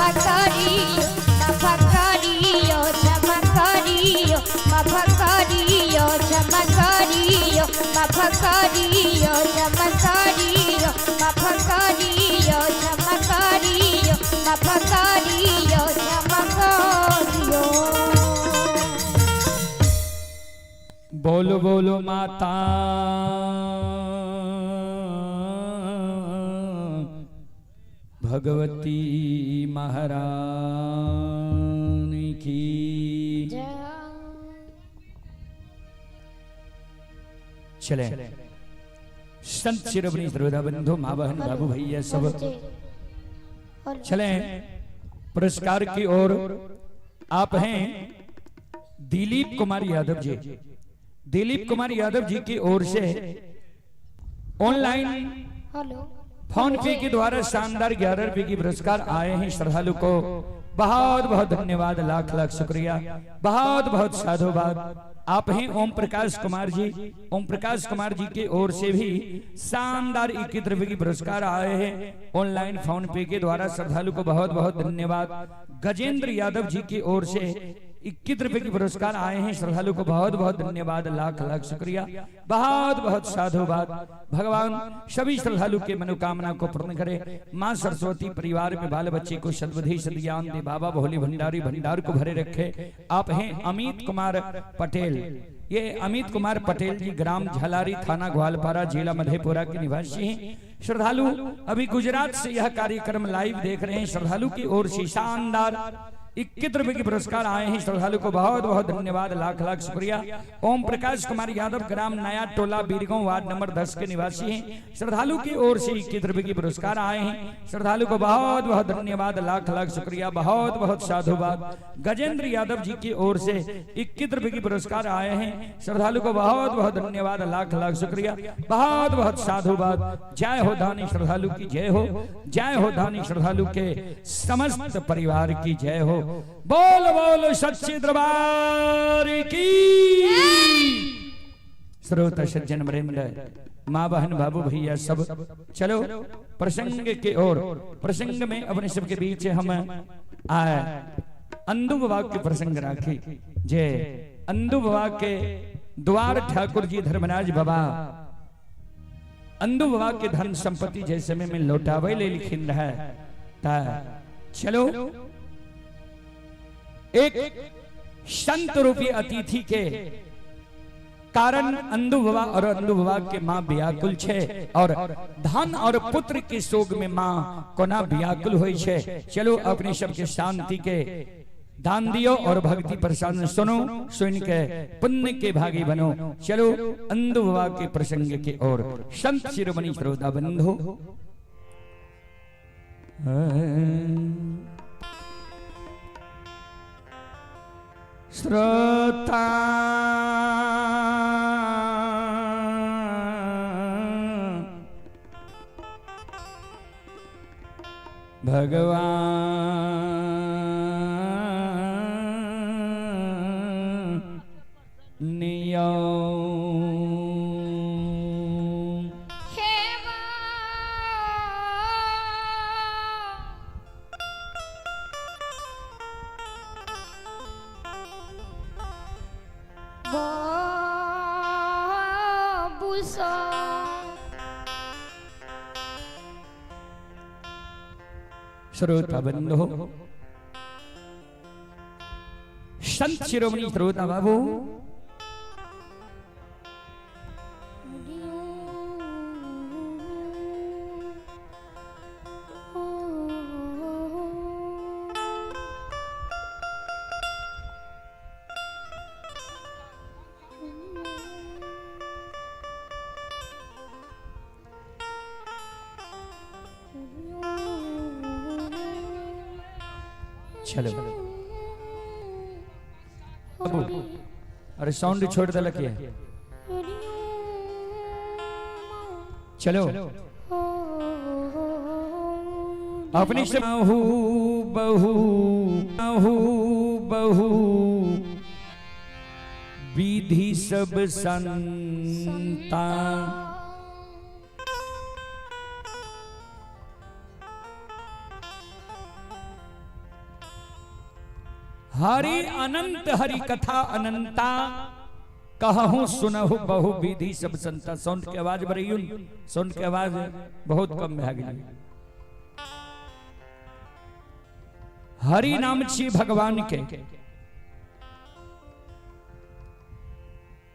माफ करियो, माफ करियो, क्षमा करियो, माफ करियो, क्षमा करियो, माफ करियो, क्षमा करियो, माफ करियो, क्षमा करियो, माफ करियो, क्षमा करियो। बोलो बोलो माता भगवती महारानी की। चले संत शिरोमणि श्रोता बंधु, माँ बहन, बाबू भैया सब चले पुरस्कार की ओर। आप हैं दिलीप कुमार यादव जी। दिलीप कुमार यादव जी की ओर से ऑनलाइन हेलो फोन पे के द्वारा शानदार 11 रुपए की पुरस्कार आए हैं। श्रद्धालु को बहुत बहुत धन्यवाद, लाख लाख शुक्रिया, बहुत बहुत साधुवाद। आप हैं ओम प्रकाश कुमार जी। ओम प्रकाश कुमार जी की ओर से भी शानदार 21 रुपए की पुरस्कार आए हैं ऑनलाइन फोन पे के द्वारा। श्रद्धालु को बहुत बहुत धन्यवाद। गजेंद्र यादव जी की ओर से 21 रुपए की पुरस्कार आए हैं। श्रद्धालु को बहुत बहुत धन्यवाद, लाख लाख शुक्रिया, बहुत बहुत साधुवाद। भगवान सभी श्रद्धालु के मनोकामना को पूर्ण करे। माँ सरस्वती परिवार में बाल बच्चे को सद्बुद्धि सद्ज्ञान दे। बाबा भोले भंडारी भंडार को भरे रखे। आप हैं अमित कुमार पटेल। ये अमित कुमार पटेल जी ग्राम झलारी, थाना ग्वालपारा, जिला मधेपुरा के निवासी हैं। श्रद्धालु अभी गुजरात से यह कार्यक्रम लाइव देख रहे हैं। श्रद्धालु की ओर से शानदार 21 रुपए के पुरस्कार आए हैं। श्रद्धालु को बहुत बहुत धन्यवाद, लाख लाख शुक्रिया। ओम प्रकाश कुमार यादव ग्राम नया टोला, बीरगांव, वार्ड नंबर 10 के निवासी हैं। श्रद्धालु की ओर से 21 रुपए के पुरस्कार आए हैं। श्रद्धालु को बहुत बहुत धन्यवाद, लाख लाख शुक्रिया, बहुत बहुत साधुवाद। गजेंद्र यादव जी की ओर से 21 रुपए के पुरस्कार आए हैं। श्रद्धालु को बहुत बहुत धन्यवाद, लाख लाख शुक्रिया, बहुत बहुत साधुवाद। जय हो दानी श्रद्धालु की जय हो, जय हो दानी श्रद्धालु के समस्त परिवार की जय हो। बोल बोल सच्चे दरबार की। श्रोता सज्जन वृंद, माँ बहन, बाबू भैया सब चलो प्रसंग के ओर। प्रसंग में अपने सबके बीच हम आए अंदु बाबा के प्रसंग राखी। जे अंदु बाबा के द्वार ठाकुर जी धर्मराज बाबा अंदु बाबा के धन संपत्ति जैसे में लौटावे ले लिखिन रहा। चलो एक संत रूपी अतिथि के कारण अंदु बाबा और अंदु बाबा के माँ व्याकुल छे और धन और पुत्र के शोक में माँ कोना व्याकुल होई छे। चलो अपने सबके शांति के दान दियो और भक्ति प्रसाद सुनो, सुन के पुण्य के भागी बनो। चलो अंदु बाबा के प्रसंग के ओर। संत शिरोमणि श्रोता बंधु, श्रोता भगवान नियो। श्रोता बंधु, संत शिरोमणि श्रोता बाबू, चलो बाबू, अरे साउंड छोड़ दलक ये। चलो अपनी से बहु बहु बहु बहु विधि सब संता। हरि अनंत हरि कथा अनंता, कहूं सुनहु बहु विधि सब संता। साउंड के आवाज बढ़ियुन, साउंड के आवाज बहुत कम भए गेल। हरि नाम छी भगवान के।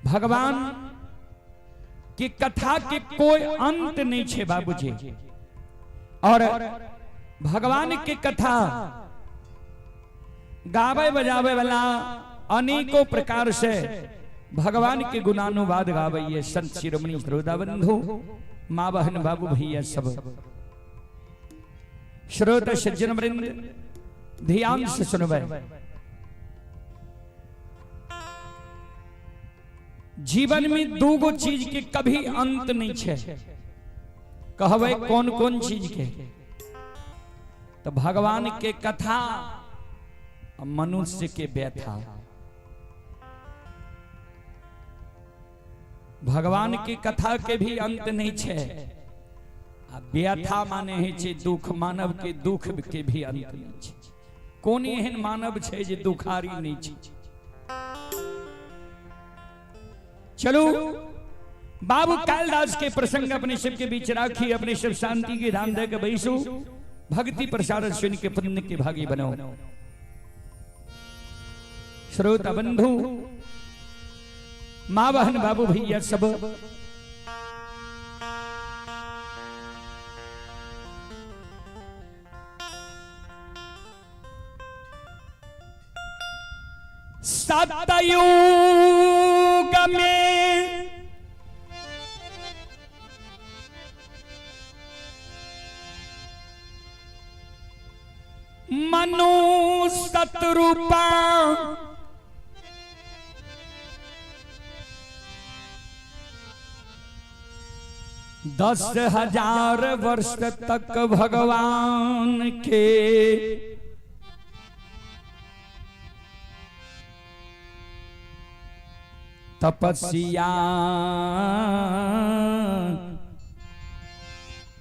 भगवान की कथा के कोई अंत नहीं छे बाबूजी। और भगवान की कथा गावे बजावे वाला अनेकों प्रकार से भगवान के गुणानुवाद गावे संत शिरोमणि श्रोता बंधु, माँ बहन बाबू भैया सब श्रोता सज्जन वृंद ध्यान से सुनबे। जीवन में दूगो चीज के कभी अंत नहीं छे। कहबे कौन कौन चीज के? तो भगवान के कथा, मनुष्य के व्यथा। भगवान की कथा के भी अंत नहीं छे। व्यथा माने है छे दुख, मानव के दुख के भी अंत नहीं छे। कोन एहन मानव छे जे दुखारी नहीं छे। चलू बाबू कालिदास के प्रसंग अपने शिव के बीच राखी, अपने शिव शांति के धाम दे के बैसू, भक्ति प्रसाद सुन के पुण्य के भागी बनो। श्रोता बंधु, माँ बहन बाबू भैया सब, सतयुग में मनु सतरूपा 10,000 वर्ष तक भगवान के तपस्या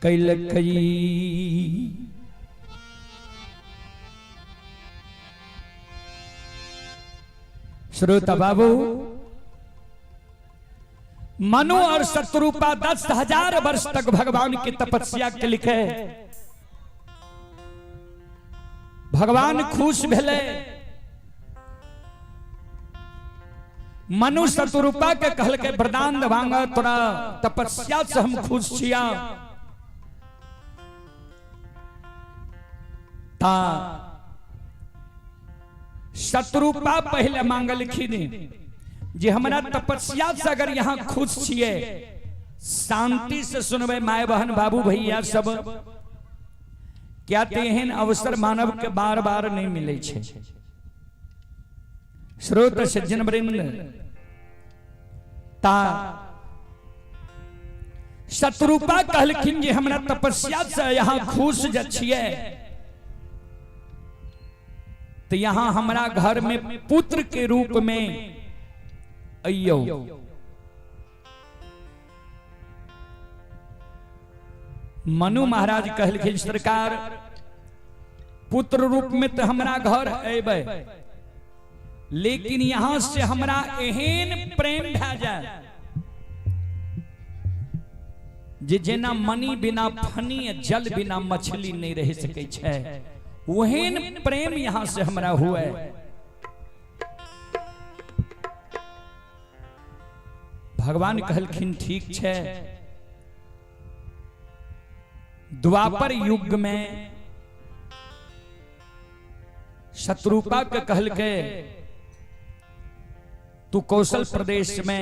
कैलकई। श्रोता बाबू, मनु और शत्रुपा 10,000 वर्ष तक भगवान की तपस्या के लिखे। भगवान खुश भेले। मनु शत्रुपा के कहल के वरदान मांग, तोरा तपस्या से हम खुश छिया। ता शत्रुपा पहले मांगलखिन जे हमरा तपस्या से अगर यहाँ खुश छिए, शांति से सुनबे my बहन बाबू भैया सब, क्या तेहन अवसर मानव के बार बार नहीं मिले छे। श्रोत सज्जन वृंद, ता शत्रुपा कहलखिन जे हमरा तपस्या से यहाँ खुश जे छिए, तो यहाँ हमरा घर में पुत्र के रूप में अइयो। मनु महाराज कहलखिन सरकार पुत्र रूप में तो हमरा घर अबे, लेकिन यहां से हमरा एहन प्रेम भए जाए जे जेना मनी बिना फनी जल बिना मछली नहीं रह सकै छै, ओहन प्रेम यहां से हमरा हुए। भगवान कहलखिन ठीक छै। द्वापर युग में शत्रुपा के कहलके तू कौशल प्रदेश में